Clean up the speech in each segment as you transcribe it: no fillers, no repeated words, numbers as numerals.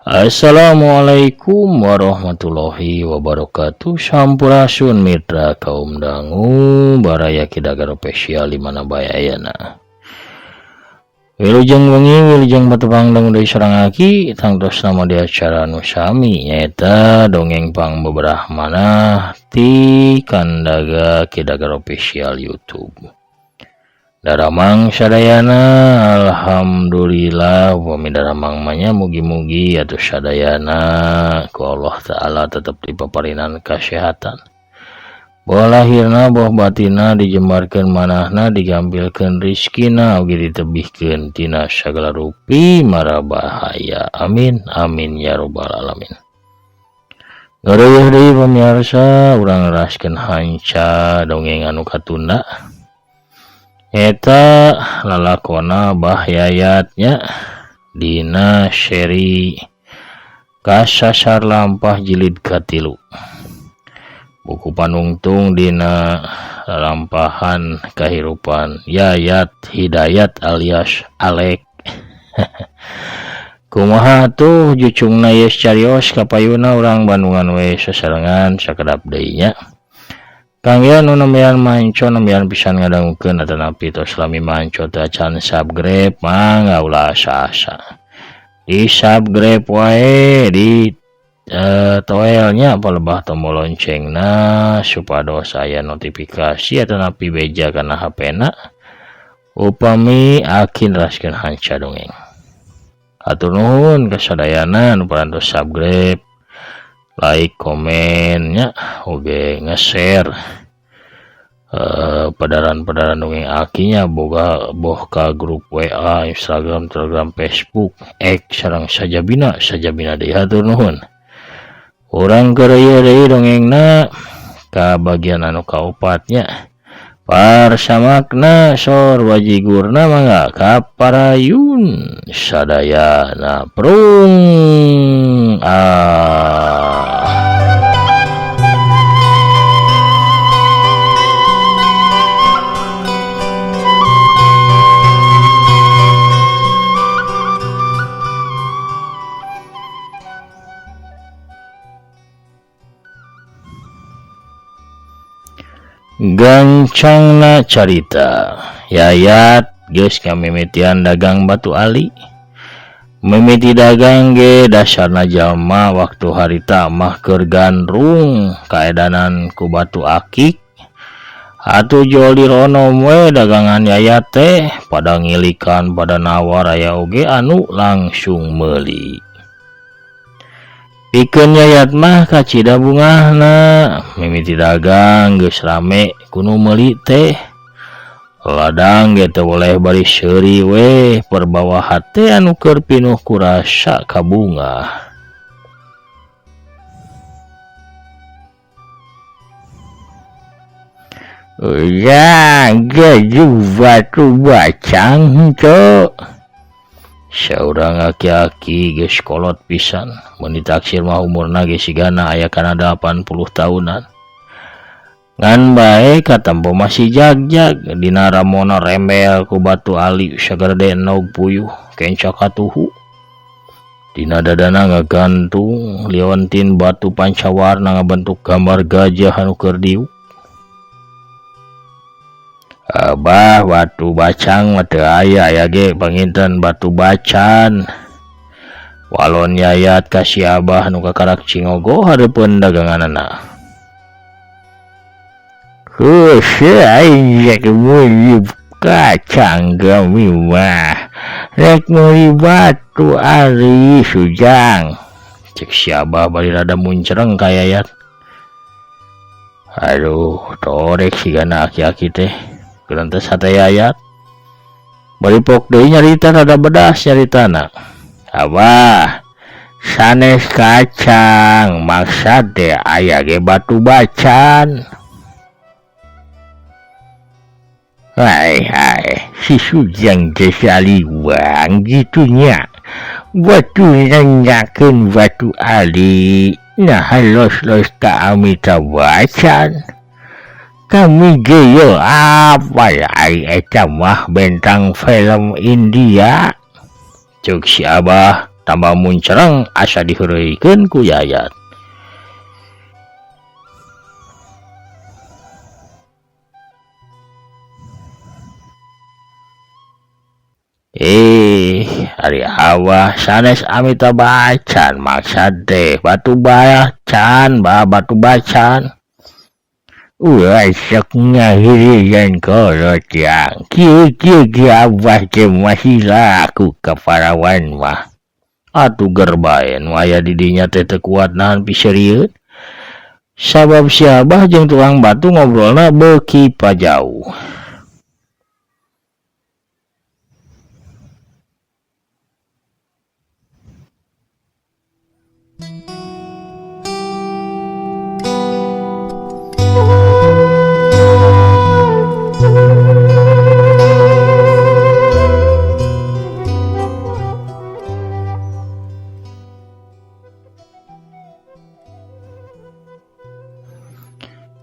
Assalamualaikum warahmatullahi wabarakatuh. Sampurasun mitra kaum dangu baraya Kidagar Official di mana bae ayana. Wilujeng wengi, wilujeng patepang dangu deui sareng aki tangtos nama di acara nu sami nyaeta dongeng pang beberah manah ti Kandaga Kidagar Official YouTube. Daramang sadayana, alhamdulillah upami daramang mah nya, mugi-mugi atuh sadayana ku Allah Ta'ala tetep dipaparinan kasehatan, boh lahirna boh batina, dijembarkeun manahna, digampilkeun rizkina, oge ditebihkeun tina sagala rupi mara bahaya. Amin amin ya robbal alamin. Ngareueuh deui pamirsa, urang neraskeun hanca dongeng anu katunda. Eta lalakona Bah Yayatnya dina seri Kasasar Lampah jilid katilu, buku panungtung dina lampahan kahirupan Yayat Hidayat alias Alek. Kumaha tuh jucungna yes carios kapayuna, urang Bandungan we sasarengan sakedap deui nya. Kangge anu nembean manco, nembean pisan ngadangukeun atanapi tos lami manco teu acan subscribe, mangga ulah asa-asa di subscribe wae, di toelnya palebah tombol loncengna supados aya notifikasi atanapi beja kana HP-na upami aki neraskeun hanca dongeng. Hatur nuhun kasadayana nu parantos subscribe, like, komennya, oge nge-share pedaran-pedaran dongeng akinya, boga boh ka grup WA, Instagram, Telegram, Facebook, X sareng sajabina sajabina deui. Hatur nuhun. Urang keur ieu deui dongengna ka bagian anu kaopatnya. Parsamakna sor wajigurna, mangga kaparayun sadayana, prung ah. Gancangna carita, Yayat geus ngamimitian dagang batu ali. Mimiti dagang ge dasarna jalma waktu harita mah keur gandrung kaedanan ku batu akik. Atuh jol dironom we dagangan Yayat teh, pada ngilikan, pada nawar, aya oge anu langsung meuli. Pikeun Yayat mah kacida bungahna mimiti dagang geus rame ku nu meuli teh. Ladang ge teu boleh bari seuri we perbawa hate anu keur pinuh ku rasa kabungah. Ujang gajuh batu bacang henteu. Saurang aki-aki geus kolot pisan, mun ditaksir mah umurna ge sigana aya kana 80 tahunan. Ngan bae katempo masih jag-jag dina ramona rembel ku batu ali sagede endog puyuh kenca katuhu. Dina dadana ngagantung liontin batu pancawarna ngabentuk gambar gajah anu keur diuk. Abah, batu bacang mah teu aya, aya ge panginten batu bacan. Walon Yayat ka si Abah nu kakarak cingogo hareupeun daganganana. Heueuh, aing rek meuli kacang gami mah. Rek meuli batu ali sujang. Cek si Abah bari rada muncereng ka Yayat. Aduh, torek sigana aki-aki teh. Geurentes hate Yayat. Bari pok deui nyarita rada bedas nyaritana. Abah, sanes kacang maksad teh aya ge batu bacan. Hai hai, si Sujang teh saliwang kitu nya. Batu nanyakeun batu ali, nah los-los ka Amitabh Bachchan. Kami ge yeuh apal ari eta mah bentang film India. Ceuk si Abah. Tambah muncereng asa diheureuykeun ku Yayat. Ih, ari Abah sanes Amitabh Bachchan maksad teh batu bacan, bah batu bacan. Ulah sok ngahirian kolot yang kieu kieu ge Abah teh masih laku ka parawan mah. Atuh ger bae nu aya di dinya teh teu kuat nahan piseurieun. Sabab si Abah jeung tukang batu ngobrolna beuki pajauh.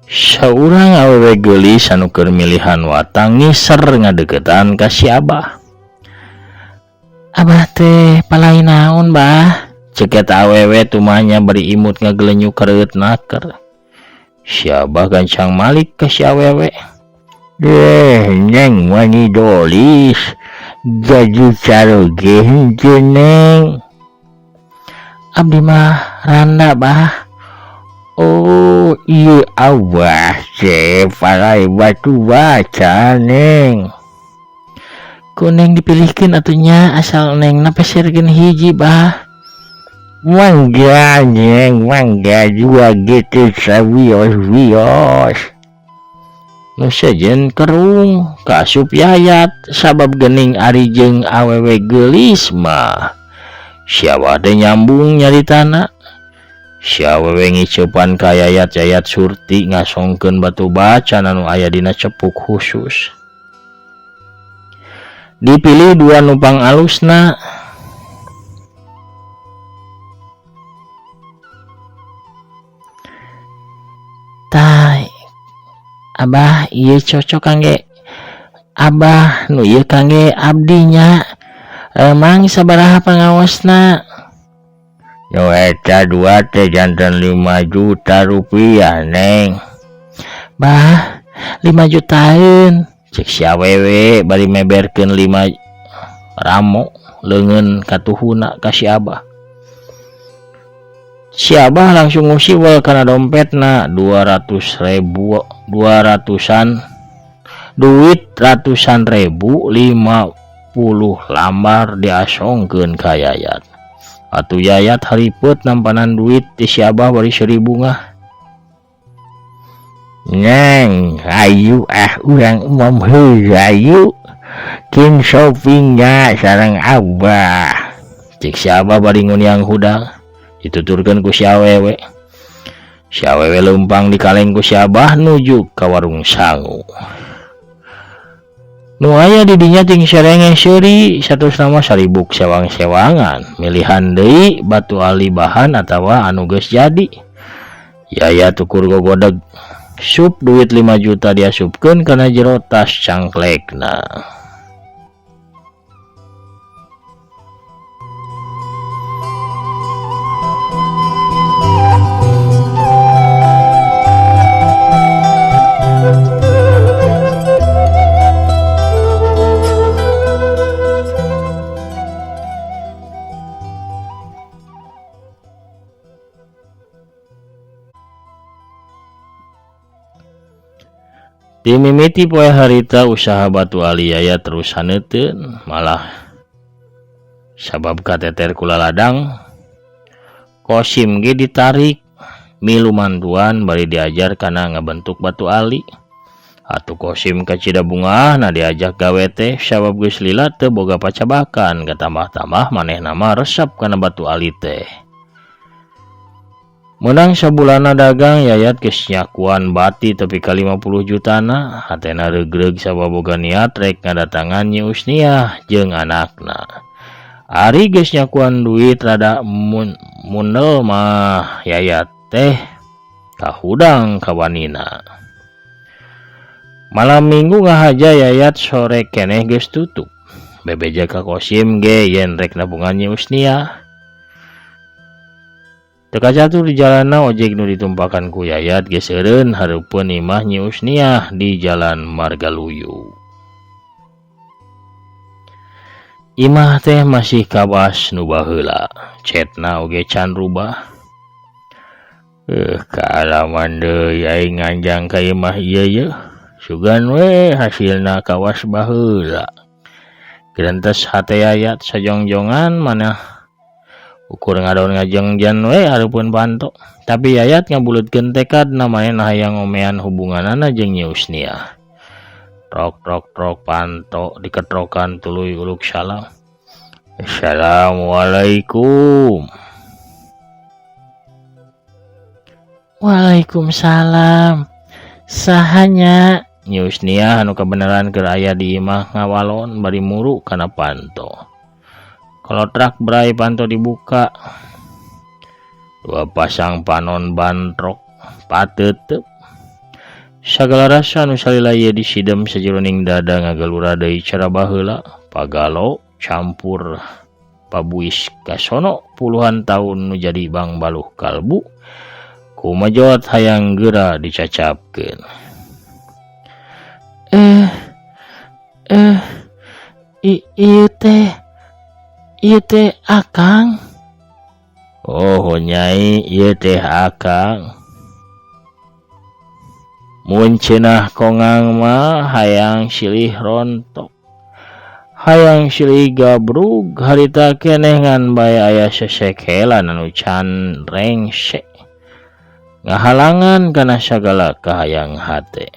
Saurang awewe geulis anu keur milihan watang ngiser ngadeukeutan ka si Abah. Abah teh palai naon bah? Ceuk eta awewe tumanya bari imut ngagelenyuk kareueut naker. Si Abah gancang malik ka si awewe. Deh, neng mani dolis. Gaji caroge henteu neng. Abdi mah randa bah. Oh, iya Abah teh palai batu baca neng. Ku neng dipilihkeun atuh nya asal neng na peserkeun hiji bah. Mangga neng, mangga dua gitu sawios-wios. Nu sejen kerung kaasup Yayat sabab geuning ari jeung awewe geulis mah. Si Abah teh nyambung nyaritana. Si awewe ngiceupan ka Yayat, Yayat Surti ngasongkeun batu bacan anu aya dina cepuk khusus. Dipilih dua nupang alusna. Tah, Abah ieu cocok kangge Abah nu ieu kangge abdinya. Emang sabaraha pangaosna? Nu eta dua teh janten 5 juta rupiah neng. Bah, 5 jutaan. Cek si awewe bari meberkeun 5 ramo leungeun katuhuna ka si Abah. Si Abah langsung ngusiwel kana dompetna 200.000, 200-an duit ratusan ribu 50 lambar diasongkeun ka Yayat. Atuh Yayat haripet nampanan duit ti si Abah bari seuri bungah. Neng, ayu ah urang umum heula ayu. Kin shoppingnya sareng Abah. Cek si Abah bari nguniang hudang. Dituturkeun ku si awewe. Si awewe leumpang dikaleng ku si Abah nuju ka warung sangu. Nu aya di dinya ting serenge seuri saterusna mah saribuk sewang-sewangan milihan deui batu ali bahan atawa anu geus jadi. Yaya tukur gogodeg sup duit 5 juta diasupkeun kana jero tas cangklekna. Dimimiti poe harita usaha batu ali Yaya terus haneuteun malah sabab kateter ku laladang Kosim ge ditarik milu mantuan bari diajar kana ngabentuk batu ali. Atuh Kosim kacida bungahna diajak gawe teh sabab geus lila teu boga pacabakan katambah-tambah manehna mah resep kana batu ali teh. Menang sabulana dagang Yayat geus nyakuan bati tepi ka 50 jutana hatena regreg sabab boga niat rek ngadatangan Nyi Usniah jeung anakna. Ari geus nyakuan duit rada munel mah Yayat teh kahudang kawanina. Malam Minggu ngahaja Yayat sore keneh geus tutup. Bebeja ka Kosim ge yen rek nabungan Nyi Usniah. Teu kacatur di jalanna ojek nu ditumpakan ku Yayat geus eureun hareupeun imah Nyi Usniah di Jalan Margaluyu. Imah teh masih kawas nu baheula, cetna oge can rubah. Kaalaman deui aing nganjang ka imah ieu yeuh. Sugan we hasilna kawas baheula. Gerentes hate Yayat sajongjongan manah ukur ngadon ngajengjen we hareupeun panto. Tapi Yayat ngabuleutkeun tekadna manehna hayang ngomean hubunganana jeung Nyi Usniah. Trok trok trok panto diketrokan tuluy uluk salam. Assalamualaikum. Waalaikumsalam. Saha nya? Nyi Usniah anu kabeneran keur aya di imah ngawalon bari muru kana panto. Kolotrak bray panto dibuka. Dua pasang panon bantrok patetep. Sagala rasa nu salila ieu disidem sajeroning dada ngagalura deui cara baheula, pagalo campur pabuis kasono puluhan tahun nu jadi bangbaluh kalbu. Kumajot hayang geura dicacapkeun. Ieu teh ieu teh Akang. Oh Nyai, ieu teh Akang. Mun cenah kongang mah hayang silih rontok, hayang silih gabrug harita keneh ngan bae aya sesekelan anu can rengse ngahalangan kana sagala kahayang hate.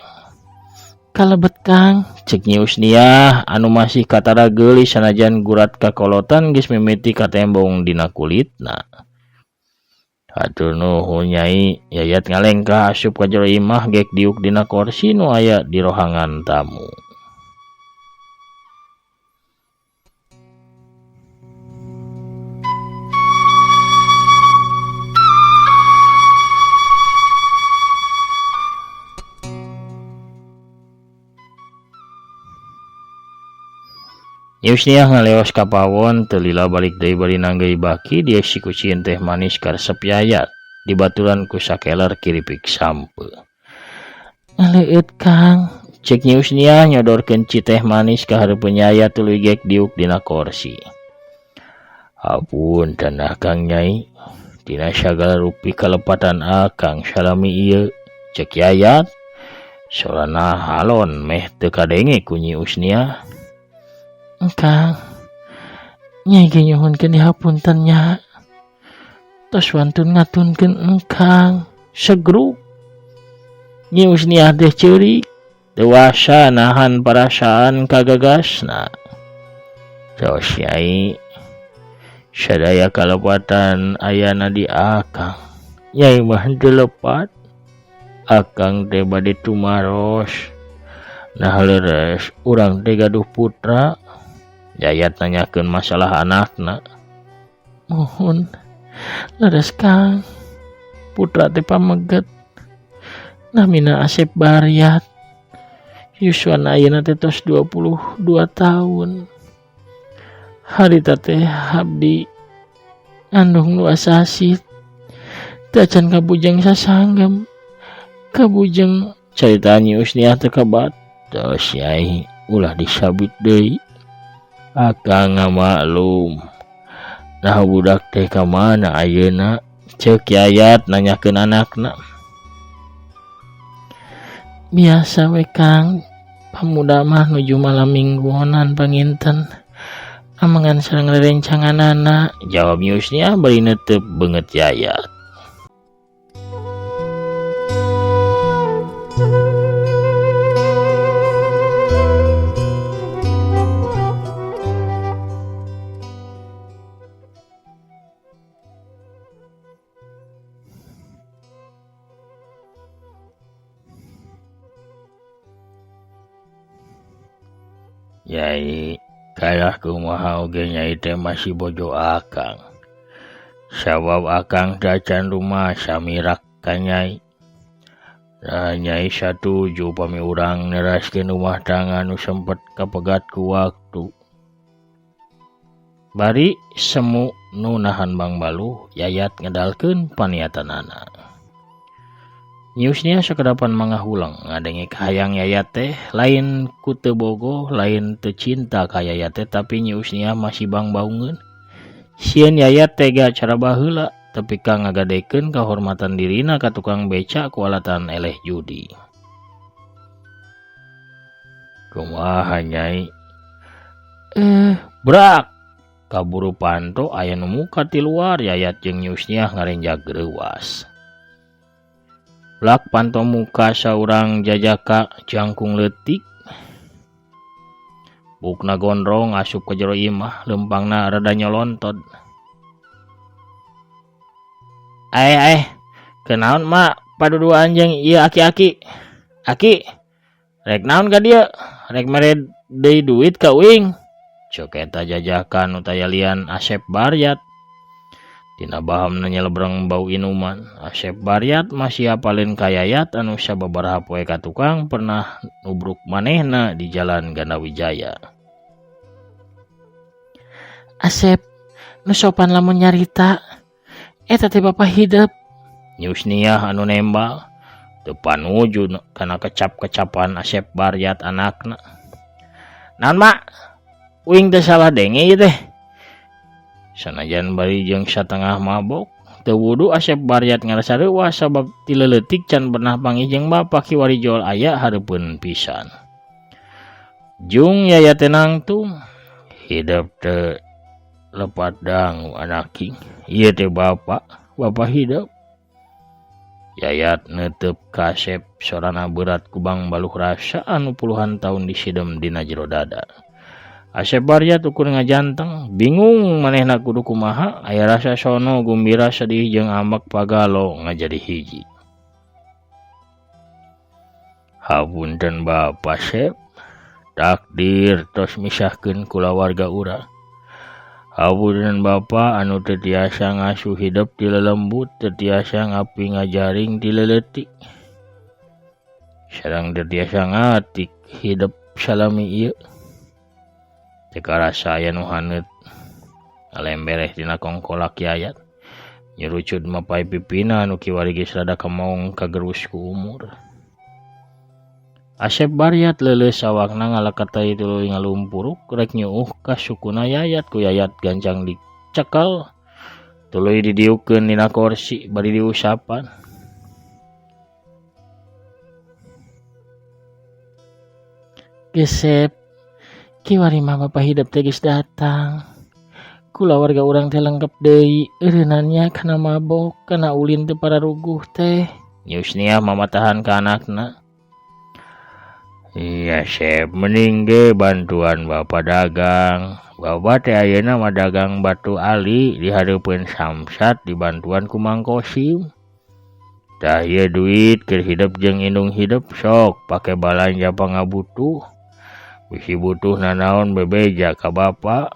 Kalebet Kang, cek Nyi Usniah anu masih katara geulis sanajan gurat kakolotan geus mimiti katembong dina kulitna. Hatur nuhun Nyai, Yayat ngalengkah asup ka jero imah gek diuk dina korsi nu aya di rohangan tamu. Nyi Usniah ngaleos ka pawon teu lila balik deui bari nanggeuy baki dia si kucing teh manis karesep Yayat dibaturan ku sakeler kiripik sampeu. Ngaleueut Kang, cek Nyi Usniah nyodorkeun ci teh manis ka hareupeun Yayat tuluy gek diuk dina korsi. Hapunten Akang Nyai, tina sagala rupi kalepatan Akang salami ieu, cek Yayat. Sorana halon meh teu kadenge ku Nyi Usniah. Kang, Nyai ge nyuhunkeun dihapunten nya. Tos wantun ngatunkeun engkang segruk. Nyi Usniah teh ceurik, dewasa nahan parasaan kagagasna. Tos Nyai, sadaya kalepatan ayana di Akang. Nyai mah henteu lepat. Akang teh bade tumaros. Nah leres urang teh gaduh putra. Yayat nanyakeun masalah anakna. Mohon leres Kang, putra teh pameget. Namina Asep Baryat. Yuswana ayeuna teh tos 22 tahun. Harita teh abdi ngandung nu asasi. Teu acan kabujeng sasanggem. Kabujeng carita Nyi Usniah teh kabat. Tos Nyai ulah disabit deui. Akang ngamaklum. Nah budak teh ka mana ayeuna? Ceuk Yayat nanyakeun anakna. Biasa we Kang, pamuda mah nuju malam mingguonan panginten. Amangan sareng rerencanganana, jawab Nyi Usniah bari neuteup beungeut Yayat. Nyai, kalah kumaha oge Nyai teh masih bojo Akang. Sabab Akang teh acan rumasa mirak ka Nyai. Nah, Nyai satuju pami urang neraskeun rumah tangga nu sempet kapegat ku waktu. Bari semu nu nahan bangbaluh Yayat ngedalkeun paniatanana. Nyi Usniah sakedapan mangahulang ngadenge kahayang Yayat teh lain ku teu bogoh lain teu cinta ka Yayat teh tapi Nyi Usniah masih bangbaungeun. Sieun Yayat tega cara baheula tepi ka ngagadekeun kahormatan dirina ka tukang beca ku alatan eleh judi. Kumaha Nyai? Brak! Kaburu panto aya nu muka ti luar Yayat jeung Nyi Usniah ngarenjag reuwas. Blak panto muka saurang jajaka jangkung leutik. Bukna gondrong asup ka jero imah leumpangna rada nyolontod. Aeh aeh kunaon mak paduduaan jeung ieu aki-aki. Aki rek naon ka dieu rek mere deui duit ka uing. Ceuk eta jajaka nu taya lian Asep Baryat. Tina bahamna nyelebreng bau inuman. Asep Baryat masih apaleun ka Yayat anu sababaraha poe ka tukang pernah nubruk manehna di Jalan Gandawijaya. Asep nu sopan lamun nyarita eta teh bapa hidep. Nyi Usniah anu nembal teu panuju kana kecap-kecapan Asep Baryat anakna. Naon mak? Uing teh salah denge ieu teh. Sanajan bari jeung satengah mabok, teu wudu Asep Baryat ngarasa reuwas sabab ti leuleutik can pernah panggih jeung bapa kiwari jol aya hareupeun pisan. Jung Yayat teh nangtung, hidep teu lepat dangu anaking. Ieu teh bapa, bapa hidep. Yayat neuteub ka Asep sorana beurat ku bangbaluh rasa anu puluhan taun disidem dina jero dada. Asep Baryat ukur ngajanteng, bingung manehna kudu kumaha, aya rasa sono, gumbira, sedih jeung ambek pagalo ngajadi hiji. Hapunten Bapa Sep, takdir tos misahkeun kulawarga urang. Hapunten Bapa anu teu tiasa ngasuh hidep ti lelembut, teu tiasa ngapi ngajaring ti leuletik. Sareng teu tiasa ngatik hidep salami ieu. Teu karasa aya nu haneut ngalembereh tina kongkolak Yayat. Nyurucud mapay pipina anu kiwari geus rada kemong kagerus ku umur. Asep Baryat leuleus awakna ngaleketei tuluy ngalumpuruk rek nyuuh ka sukuna Yayat ku Yayat gancang dicekel tuluy didiukeun dina korsi bari diusapan. Gesep kiwari mah bapa hidep teh geus datang. Kulawarga urang teh lengkep deui eureunnan nya kana mabok kana ulin teu pararuguh teh. Nyi Usniah mamatahan ka anakna. Iya Sep, mending ge bantuan bapa dagang. Bapa teh ayeuna mah dagang batu ali di hareupeun Samsat dibantuan ku Mang Kosim. Tah ieu duit keur hidep jeung indung hidep sok pake balanja pangabutuh. Bisi butuh nanaon bebeja ka bapa.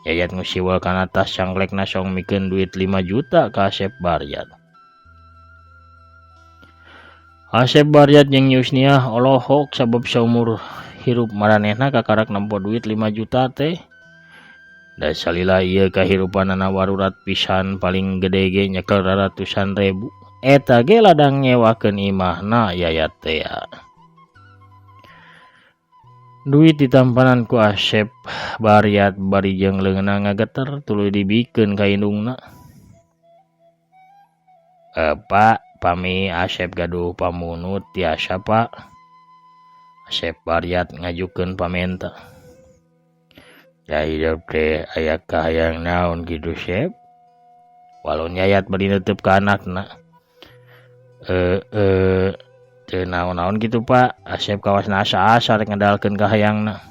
Yayat ngusiwel kana tas cangklekna song mikeun duit 5 juta ka Asep Baryat. Asep Baryat jeung Nyi Usniah olohok sabab saumur hirup maranehna kakarak nempo duit 5 juta teh. Da salila ieu kahirupanana warurat pisan paling gede ge nyekel raratusan ribu. Eta ge ladang nyewakeun imahna Yayat tea. Duit ditampanan ku Asep Baryat bari jeung leungeunna ngageter tuluy dibikeun ka indungna. Pak, pami Asep gaduh pamunut tiasa Pak. Asep Baryat ngajukeun pamenta. Da hidup teh aya kahayang naon kitu Sep? Walon Yayat bari neuteub ka anakna. Teu naon-naon kitu Pak, Asep kawasna asa-asa rek ngedalkeun kahayangna.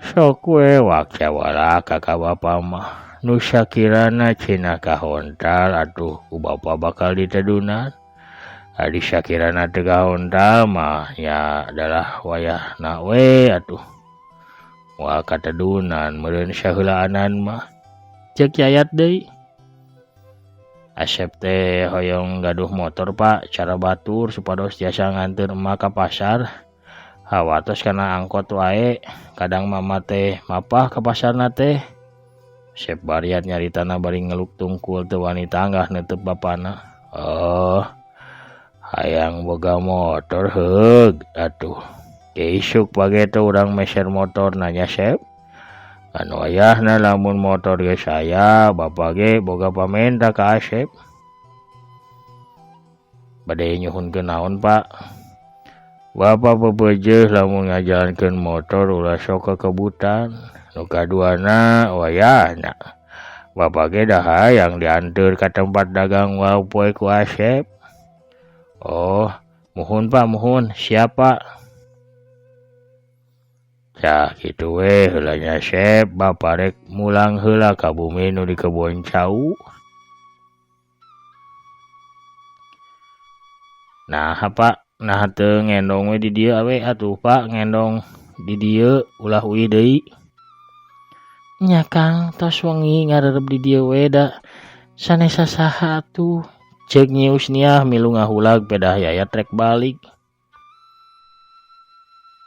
Sok we wakca-walaka ka bapa mah. Nu sakirana cenah kahontal atuh ku bapa bakal ditedunan. Ari sakirana teu kahontal mah nya adalah wayahna we atuh. Moal katedunan meureun saheulaanan mah. Ceuk Yayat deui. Asep teh hoyong gaduh motor Pak, cara batur supados tiasa nganteur emak ka pasar. Hawatos kana angkot wae, kadang mama teh mapah ka pasarna teh. Sep Bariat nyaritana bari ngeluk tungkul teu wani tanggah neuteub bapana. Oh, hayang boga motor heug atuh. Isuk pageto urang meser motor nanya Sep. Anu ayahna lamun motor geus aya, bapa ge boga pamenta ka Asep. Bade nyuhunkeun naon, Pak? Bapa pepeujeuh lamun ngajalankeun motor ulah sok kekebutan. Nu kaduana wayahna. Bapa ge dah hayang dianteur ka tempat dagang wau poe ku Asep. Oh, muhun Pak, muhun. Siap, Pak. Cah kitu we heula nya Sep, bapa rek mulang heula ka bumi nu di kebon cau. Nah, Pak, nah teu ngendong we di dieu we atuh Pak, ngendong di dieu ulah uih deui. Nya Kang, tos wengi ngarerep di dieu we da sanes sasaha atuh. Ceuk Nyi Usniah milu ngahulag pedah Yayat rek balik.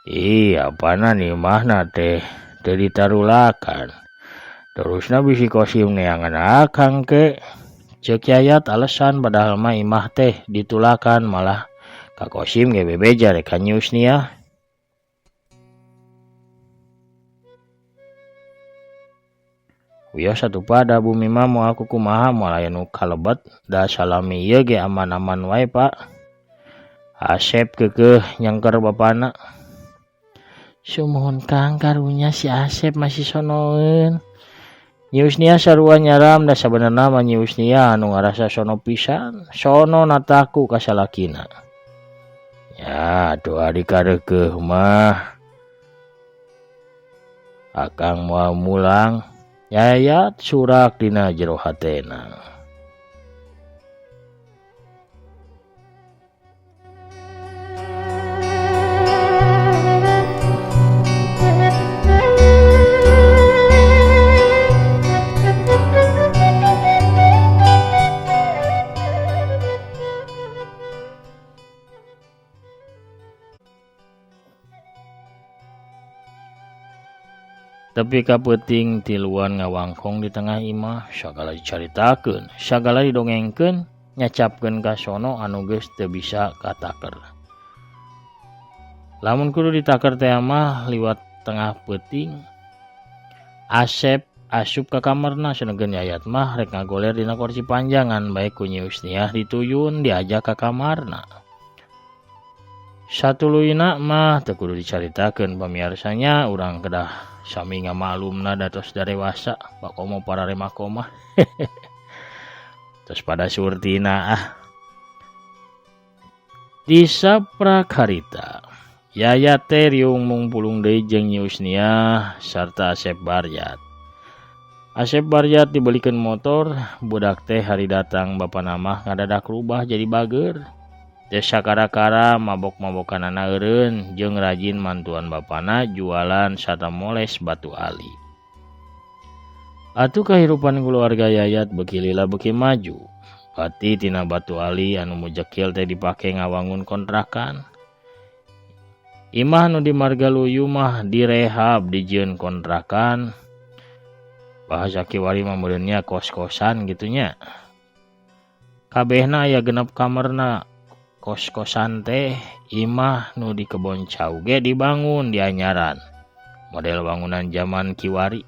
Ih, apana nih mahna teh teu ditarulakan. Terusna bisi Kosim neangan akang ke. Ceuk Yayat alesan padahal mah imah teh ditulakan malah ka Kosim ge bebeja rek ka Nyi Usniah. Wios atuh Pak, da bumi mah moal kukumaha moal aya nu kalebet, da salami ieu ge aman-aman wae Pak. Asep keukeuh nyengker bapana. Sumuhun Kang, karunya si Asep masih sonoeun. Nyi Usniah sarua nyaram da sabenerna mah Nyi Usniah anu ngarasa sono pisan, sono nataku ka salakina. Ya atuh ari kareukeuh mah. Akang moal mulang, Yayat surak dina jero hatena. Tepi ka peuting tiluan ngawangkong di tengah imah, sagala dicaritakeun, sagala didongengkeun, nyacapkeun ka sono anu geus teu bisa kataker. Lamun kudu ditaker teh mah liwat tengah peuting. Asep asup ka kamarna seunegeun Yayat mah rek ngagoler dina kursi panjangan bae ku Nyi Usniah dituyun diajak ka kamarna. Satuluyna mah teu kudu dicaritakeun pamiarsanya urang kedah sami ngamalumna da tos darewasa bakomo para remakomah. Tos pada surtina ah. Disaprak harita Yayat teh riung mungpulung deui jeung Nyi Usniah sarta Asep Baryat. Asep Baryat dibelikeun motor, budak teh hari datang bapana mah ngadadak rubah jadi bager. Teu sakara-kara mabok-mabokanana eureun jeung rajin mantuan bapana jualan sarta moles batu ali. Atuh kahirupan keluarga Yayat beuki lila beuki maju. Bati tina batu ali anu mujekil teh dipake ngawangun kontrakan. Imah nu di Margaluyu mah direhab dijieun kontrakan. Bahasa kiwari mah meureunnya kos-kosan gitu nya. Kabehna aya genep kamarna. Kos-kosan teh imah nu di kebon cau ge dibangun di anyaran. Model bangunan zaman kiwari.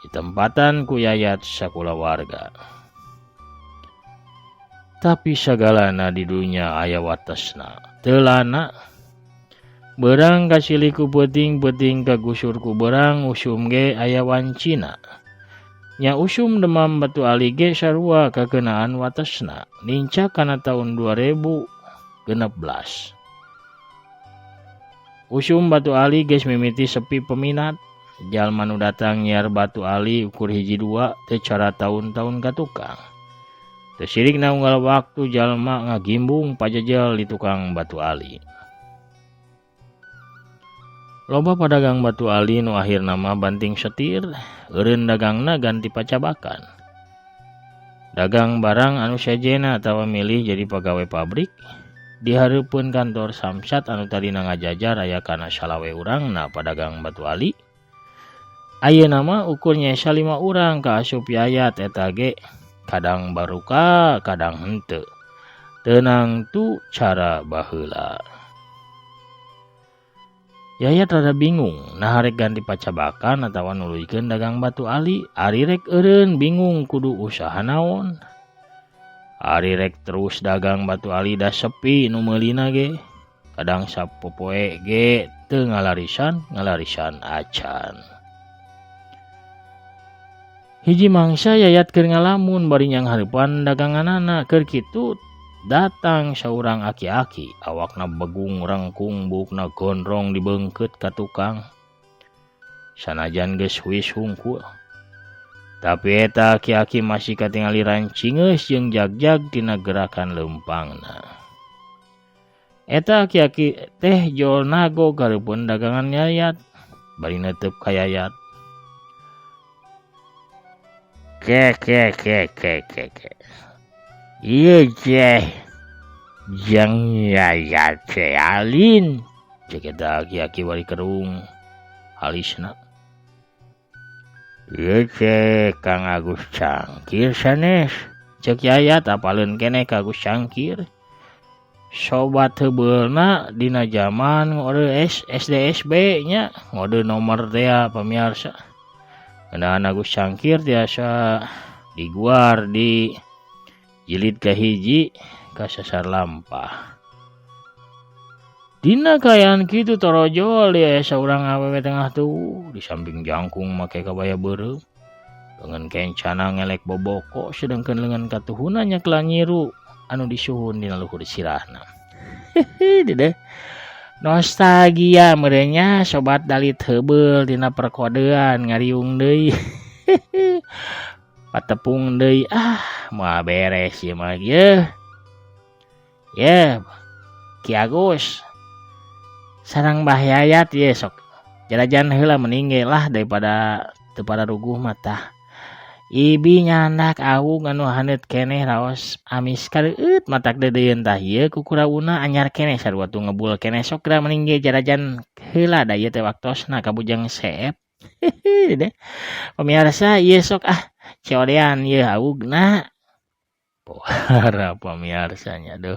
Ditempatan ku Yayat sakulawarga. Tapi sagalana di dunya aya watesna. Teu lana beurang kasilih ku peuting, peuting kagusur ku beurang, usum ge aya wancina. Nya usum demam batu ali ge sarua kakeunaan watesna. Nincak kana taun 2016. Usum batu ali geus mimiti sepi peminat. Jalma nu datang nyiar batu ali ukur hiji dua teu cara taun-taun ka tukang. Teu sirikna unggal waktu jalma ngagimbung pajejel di tukang batu ali. Loba padagang batu ali nu akhirna mah banting setir, eureun dagangna ganti pacabakan. Dagang barang anu sejena atawa milih jadi pagawe pabrik, dihareupeun kantor Samsat anu tadina ngajajar aya kana salawe urangna padagang batu ali. Ayeuna mah ukur nyesa 5 urang kaasup Yayat eta ge kadang baruka kadang henteu. Tenang tu cara baheula. Yayat rada bingung nah rek ganti pacabakan atawa nuluykeun dagang batu ali. Ari rek eureun bingung kudu usaha naon. Ari rek terus dagang batu ali da sepi nu meulina ge. Kadang sapopoe ge teu ngalarisan, ngalarisan acan. Hiji mangsa Yayat keur ngalamun bari nyanghareupan daganganana keur kitu datang saurang aki-aki awakna begung rengkung buukna gondrong dibeungkeut ka tukang. Sanajan geus huis hungkul. Tapi eta aki-aki masih katingali rancingeus jeung jagjag tina gerakan leumpangna. Eta aki-aki teh jol nago gareupeun dagangan Yayat bari neuteup ka Yayat. Ke ke ke ke ke ke. Ieu teh jeung Yayat teh alin. Cek eta aki-aki bari kerung alisna. Ieu teh Kang Agus Cangkir sanes. Cek Yayat apaleun keneh ka Agus Cangkir. Sobat heubeulna dina jaman ngode SDSB nya ngode nomor teh pamiarsa. Ngeunaan Agus Cangkir tiasa diguar di jilid kahiji kasasar lampah. Dina kaayaan kitu torojol aya saurang awewe tengah tuh di samping jangkung make kabaya beureum. Lengan kencana ngelek boboko sedangkan lengan katuhuna nyakla nyiru anu disuhun dina luhur sirahna. Hehe dedeh. Nostalgia merenya sobat dalit heubeul dina perkodean ngariung deui. Patepung deui ah moal beres ieu mah yeuh. Yeuh Ki Agus sareng Bah Yayat ye sok jarajan heula mending ge lah daripada teu pararuguh mah tah. Ibi nyandak awug anu haneut keneh raos amis kareueut matak deudeuieun tah ieu ku kurauna anyar keneh sarua tu ngebul keneh sok geura mending ge jarajan heula da ieu teh waktosna ka Bujang Seep. Hehe deh. Pemirsa ieu sok ah codean ieu awugna. Pohara pamiarsanya duh.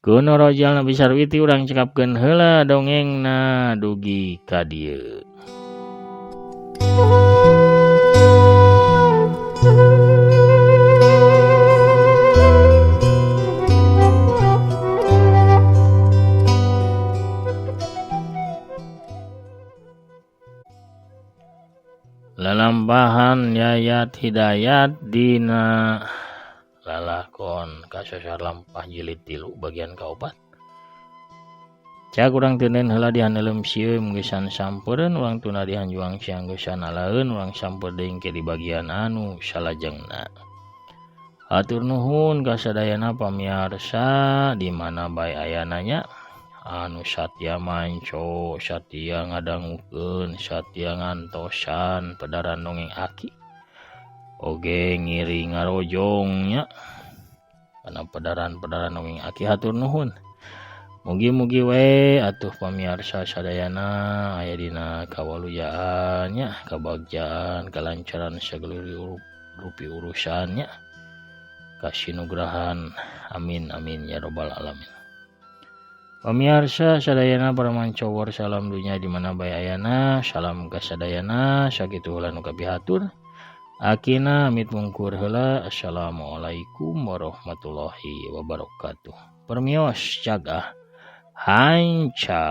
Kuno rojal Nabi Sarwiti urang cekapkeun heula dongengna dugi ka dieu. Lalampahan Yayat Hidayat dina lalakon kasasar lampah jilid 3 bagian kaopat. Cak urang teuneun heula dihaneuleum sieum geusan sampeureun urang tuna dihanjuang siang geusan alaeun urang sampeur deui engke di bagian anu salajengna. Hatur nuhun kasadayana pamiarsa di mana bae ayana nya. Anu satya manco, satya ngadangukeun, satya ngantosan pedaran dongeng aki. Oge ngiri ngarojong nya kana pedaran-pedaran dongeng aki hatur nuhun. Mugi-mugi we atuh pamiarsa sadayana aya dina kawaluyaan nya, kabagjaan, kalancaran sagala rupi urusan nya. Kasinugrahan amin amin ya robbal alamin. Pamiarsa sadayana para mancowor salam dunya di mana bae ayana, salam kasadayana sakitu heula nu kapihatur. Akina amit mungkur heula. Assalamualaikum warahmatullahi wabarakatuh. Permios cagah hanca.